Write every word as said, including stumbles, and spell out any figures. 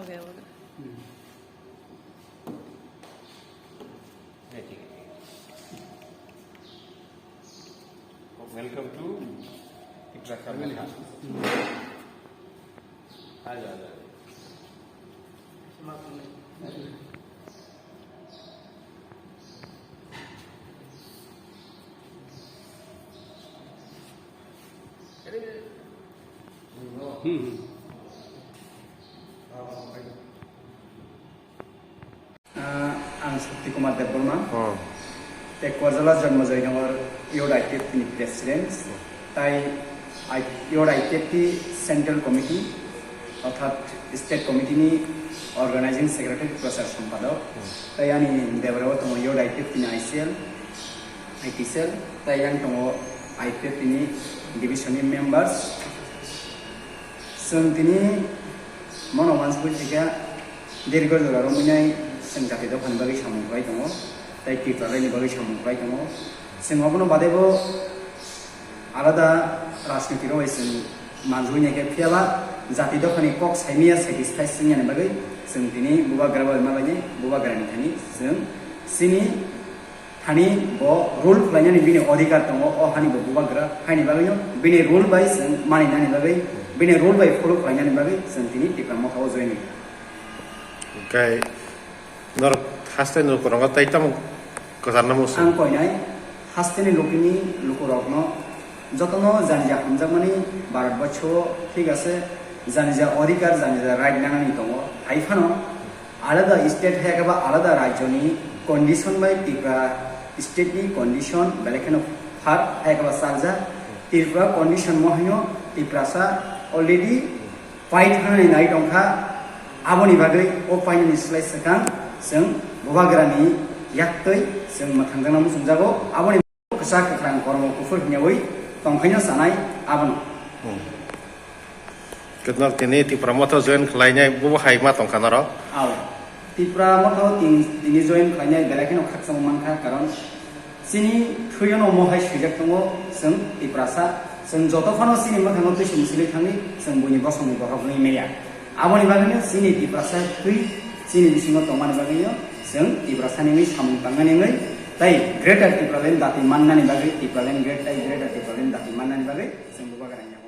Welcome to Tiprasa Mela. Aja, aja. Ah, ang Shakti Kumar Debbarma, Hmm. tei Koirala Janmajoy Nagar Youth I T F ni President, tei I-, Youth I T F ni Central Committee, orthat State Committee ni Organizing Secretary, Prachar Sampadok, Hmm. tei ani debra o tongo Youth I T F ni I C L, I T cell, tei yang tongo I T F ni Division ni members. Chwng tini mono wansugwi thaikha, dirgo jora romwi nai chwng jati dophani bagwi samung khlai tongo, tei Tipralaini bagwi samung khlai tongo. Chwng obono badebo alada rajniti rok bai chwng manjui nai khe, phiyaba jati dophani kok saimaya satisfy swngyani bagwi chwng tini bubagra bai malainai, bubagrani thani chwng chini thani bo rule khlainani bini odhikar tongo, o hani bo bubagra, haini bagwino bini rule bai chwng maninani bagwi, bini rule bai follow khlainani bagwi chwng tini Tipra Motha o join wngkha. Hwnkhe norok haste ni lukurango tei tamo kwcharno muchung? Ang koinai hasteni lukini lukurokno jotono janija hamjakmani Bharatborsho, thik ase, janija odhikar, janija right nanani tongo. Hai phano alada state hai khe ba alada rajyoni condition bai Tripura state ni condition belai kheno phar hai khe ba charjak. Tripura condition mo haino Tiprasa already fight khanani nai tongkha. Aboni bagwi o painani slai swkang chwng bubagrani yaktwi chwng mwthangjakna muchungjago. Aboni kwchak kwkhrang kormo kuphur hwnyawi tongkhaino sanai abono. Hmm. Khe norok tini Tipra Motha join khlainai bo hai ma tongkha norok? Ao. Tipra Motha tin-, tini join khlainai belai kheno khakchangma mankha, karon chini thwiono mo hai swijak tongo, chwng Tiprasa, chwng joto phano chini mwkhango twisong silwi thangwi chwng buini bosongni borok wngwi maya. Aboni bagwino chini Tiprasa twi chini bisingo tongmani bagwino chwng Tiprasani wngwi samung tangnani wngwi tei Greater Tipraland dati mannani bagwi, Tipraland Great-, tei Greater Tipraland dati mannani bagwi chwng bubagrani